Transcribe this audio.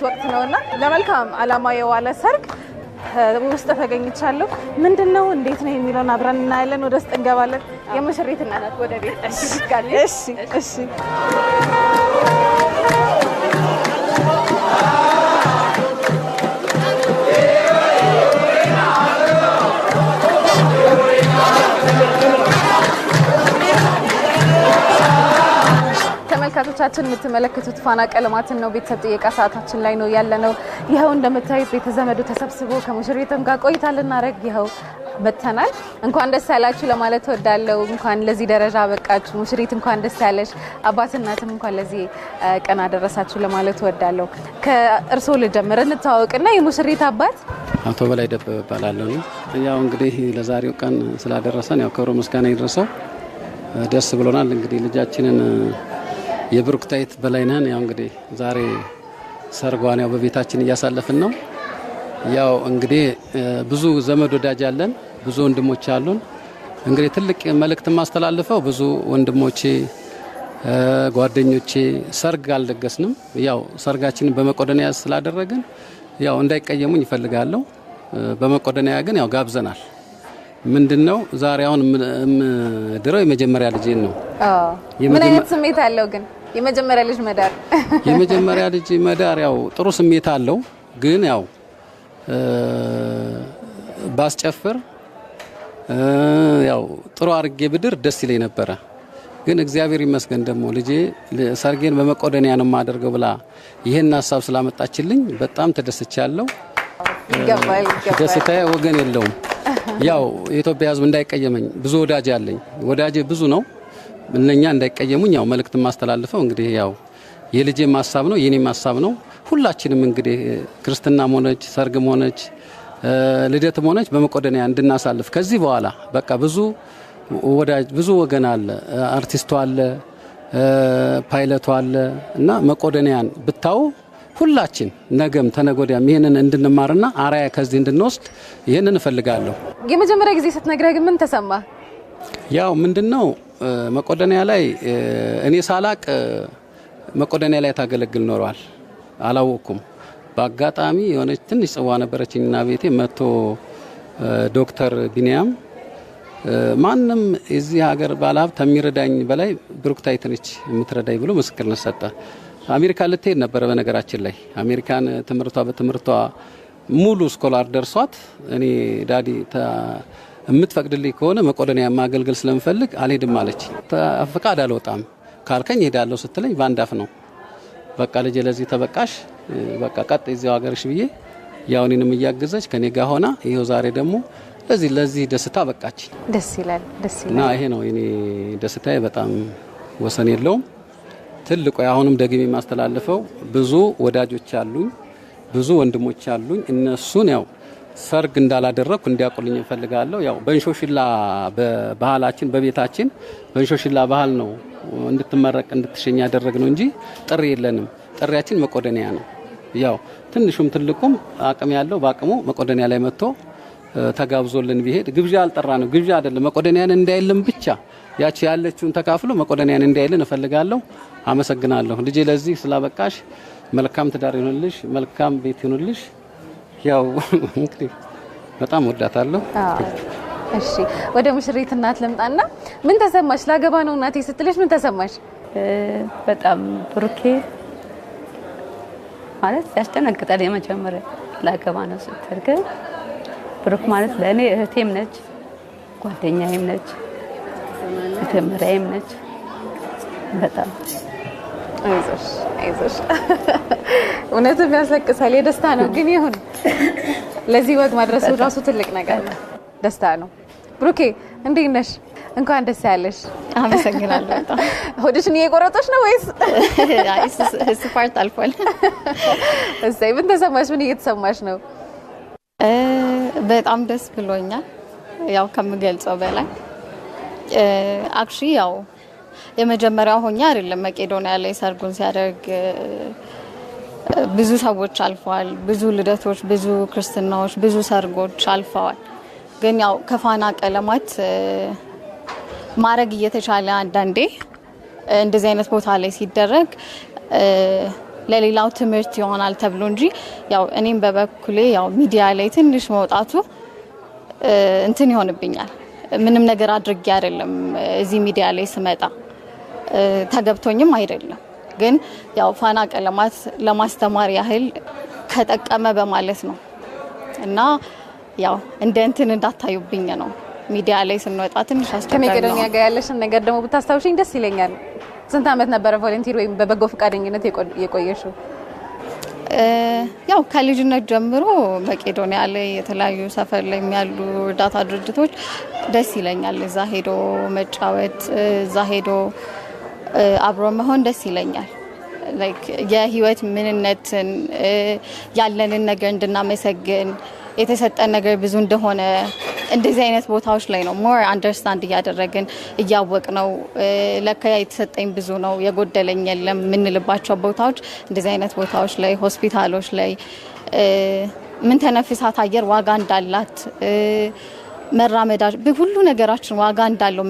ወቅት ነውና ለመልካም ዓላማ የዋለ ሰርግ ውስጥ ተገኝቻለሁ። ምንድን ነው እንዴት ነው የሚለውን አብረን እናያለን። ወደ ውስጥ እንገባለን። የሙሽሪት እናት ወደ ቤት። እሺ፣ እሺ። ተመልካቾቻችን የምትመለከቱት ፋና ቀለማትን ነው። ቤተሰብ ጥየቃ ሰዓታችን ላይ ነው ያለነው። ይኸው እንደምታዩት ቤተዘመዱ ተሰብስቦ ከሙሽሪትም ጋር ቆይታ ልናደርግ ይኸው መጥተናል። እንኳን ደስ ያላችሁ ለማለት እወዳለሁ። እንኳን ለዚህ ደረጃ በቃችሁ። ሙሽሪት እንኳን ደስ ያለሽ፣ አባት እናትም እንኳን ለዚህ ቀን አደረሳችሁ ለማለት እወዳለሁ። ከእርስዎ ልጀምር፣ እንተዋወቅና የሙሽሪት አባት አቶ በላይ ደበበ እባላለሁ። ያው እንግዲህ ለዛሬው ቀን ስላደረሰን ያው ክብሩ ምስጋና ይድረሰው። ደስ ብሎናል። እንግዲህ ልጃችንን የብሩክታይት በላይነህን ያው እንግዲህ ዛሬ ሰርጓን ያው በቤታችን እያሳለፍን ነው። ያው እንግዲህ ብዙ ዘመድ ወዳጅ አለን፣ ብዙ ወንድሞች አሉን። እንግዲህ ትልቅ መልእክት ማስተላልፈው ብዙ ወንድሞቼ ጓደኞቼ ሰርግ አልደገስንም። ያው ሰርጋችንን በመቄዶንያ ስላደረግን ያው እንዳይቀየሙኝ ይፈልጋለሁ። በመቄዶንያ ግን ያው ጋብዘናል። ምንድነው ዛሬ አሁን ምድረው የመጀመሪያ ልጄን ነው። ምን አይነት ስሜት አለው ግን የመጀመሪያ ልጅ መዳር? የመጀመሪያ ልጅ መዳር ያው ጥሩ ስሜት አለው። ግን ያው ባስጨፍር ያው ጥሩ አርጌ ብድር ደስ ይለኝ ነበረ። ግን እግዚአብሔር ይመስገን ደግሞ ልጄ ሰርጌን በመቄዶንያ ነው የማደርገው ብላ ይህን ሀሳብ ስላመጣችልኝ በጣም ተደስቻለሁ። ይገባል፣ ይገባል። ደስታዬ ወገን የለውም። ያው የኢትዮጵያ ሕዝብ እንዳይቀየመኝ ብዙ ወዳጅ አለኝ። ወዳጄ ብዙ ነው። እነኛ እንዳይቀየሙኝ ያው መልእክት ማስተላልፈው እንግዲህ ያው የልጄም ሀሳብ ነው የኔም ሀሳብ ነው። ሁላችንም እንግዲህ ክርስትናም ሆነች ሰርግም ሆነች ልደትም ሆነች በመቄዶንያ እንድናሳልፍ ከዚህ በኋላ በቃ ብዙ ወዳጅ ብዙ ወገን አለ፣ አርቲስቱ አለ፣ ፓይለቱ አለ እና መቄዶንያን ብታው ሁላችን ነገም ተነጎዲያም ይህንን እንድንማርና አራያ ከዚህ እንድንወስድ ይህንን እፈልጋለሁ። የመጀመሪያ ጊዜ ስትነግረህ ግን ምን ተሰማ? ያው ምንድነው መቄዶንያ ላይ እኔ ሳላቅ መቄዶንያ ላይ ታገለግል ኖሯል። አላወቅኩም። በአጋጣሚ የሆነች ትንሽ ጽዋ ነበረችኝና ቤቴ መጥቶ ዶክተር ቢኒያም ማንም የዚህ ሀገር ባለሀብት ከሚረዳኝ በላይ ብሩክታይት ነች የምትረዳኝ ብሎ ምስክርነት ሰጠ። አሜሪካን ልትሄድ ነበረ። በነገራችን ላይ አሜሪካን ትምህርቷ በትምህርቷ ሙሉ scholar ደርሷት እኔ daddy የምትፈቅድልኝ ከሆነ መቄዶንያ ማገልገል ስለምፈልግ አልሄድም አለች። ፍቃድ አልወጣም ካልከኝ እሄዳለሁ ስትለኝ በአንድ አፍ ነው በቃ ልጄ ለዚህ ተበቃሽ፣ በቃ ቀጥ እዚያው ሀገርሽ ብዬ ያው እኔንም እያገዘች ከኔ ጋር ሆና ይኸው ዛሬ ደግሞ ለዚህ ደስታ በቃች። ደስ ይላል፣ ደስ እና ይላል። ይሄ ነው የኔ ደስታዬ፣ በጣም ወሰን የለውም። ትልቁ አሁንም ደግሜ የማስተላልፈው ብዙ ወዳጆች አሉኝ፣ ብዙ ወንድሞች አሉኝ። እነሱን ያው ሰርግ እንዳላደረግኩ እንዲያውቁልኝ እፈልጋለሁ። ያው በእንሾሽላ በባህላችን በቤታችን በእንሾሽላ ባህል ነው እንድትመረቅ እንድትሸኝ ያደረግነው እንጂ ጥሪ የለንም። ጥሪያችን መቄዶንያ ነው። ያው ትንሹም ትልቁም አቅም ያለው በአቅሙ መቄዶንያ ላይ መጥቶ ተጋብዞልን ቢሄድ ግብዣ አልጠራ ነው ግብዣ አይደለም። መቄዶንያን እንዳይልን ብቻ ያቺ ያለችውን ተካፍሎ መቄዶንያን እንዳይልን እፈልጋለሁ። አመሰግናለሁ። ልጄ ለዚህ ስላበቃሽ መልካም ትዳር ይሁንልሽ፣ መልካም ቤት ይሁንልሽ። ያው እንግዲህ በጣም ወዳታለሁ። እሺ ወደ ሙሽሪት እናት ልምጣና ምን ተሰማሽ? ላገባ ነው እናቴ ስትልሽ ምን ተሰማሽ? በጣም ብሩኬ ማለት ያስደነግጣል። የመጀመሪያ ላገባ ነው ስትል ግን ብሩክ ማለት ለእኔ እህቴም ነች፣ ጓደኛዬም ነች፣ መጀመሪያዬም ነች። በጣም አይዞሽ አይዞሽ፣ እውነትም ያስለቅሳል። የደስታ ነው ግን ይሁን ለዚህ ወግ ማድረሱ ራሱ ትልቅ ነገር ነው፣ ደስታ ነው። ብሩኬ እንዴት ነሽ? እንኳን ደስ ያለሽ። አመሰግናለሁ። በጣም ሆድሽን እየቆረጠሽ ነው ወይስ? እሱ part አልፏል። እሰይ፣ ምን ተሰማሽ? ምን እየተሰማሽ ነው? በጣም ደስ ብሎኛል። ያው ከምገልጸው በላይ actually ያው የመጀመሪያው ሆኜ አይደለም መቄዶንያ ላይ ሰርጉን ሲያደርግ ብዙ ሰዎች አልፈዋል። ብዙ ልደቶች፣ ብዙ ክርስትናዎች፣ ብዙ ሰርጎች አልፈዋል። ግን ያው ከፋና ቀለማት ማድረግ እየተቻለ አንዳንዴ እንደዚህ አይነት ቦታ ላይ ሲደረግ ለሌላው ትምህርት ይሆናል ተብሎ እንጂ ያው እኔም በበኩሌ ያው ሚዲያ ላይ ትንሽ መውጣቱ እንትን ይሆንብኛል። ምንም ነገር አድርጌ አይደለም እዚህ ሚዲያ ላይ ስመጣ፣ ተገብቶኝም አይደለም። ግን ያው ፋና ቀለማት ለማስተማር ያህል ከጠቀመ በማለት ነው እና ያው እንደ እንትን እንዳታዩብኝ ነው። ሚዲያ ላይ ስንወጣ ትንሽ አስቸጋሪ ነው። ከመቄዶንያ ጋር ያለሽን ነገር ደግሞ ብታስታውሽኝ ደስ ይለኛል። ስንት ዓመት ነበረ volunteer ወይም በበጎ ፈቃደኝነት የቆየሽው? ያው ከልጅነት ጀምሮ መቄዶንያ ላይ የተለያዩ ሰፈር ላይ ያሉ እርዳታ ድርጅቶች ደስ ይለኛል። እዛ ሄዶ መጫወት፣ እዛ ሄዶ አብሮ መሆን ደስ ይለኛል። Like የህይወት ምንነትን፣ ያለንን ነገር እንድናመሰግን፣ የተሰጠን ነገር ብዙ እንደሆነ እንደዚህ አይነት ቦታዎች ላይ ነው more understand እያደረግን እያወቅ ነው። ለካ የተሰጠኝ ብዙ ነው፣ የጎደለኝ የለም የምንልባቸው ቦታዎች እንደዚህ አይነት ቦታዎች ላይ፣ ሆስፒታሎች ላይ፣ ምን ተነፍሳት አየር ዋጋ እንዳላት፣ መራመዳ፣ ሁሉ ነገራችን ዋጋ እንዳለው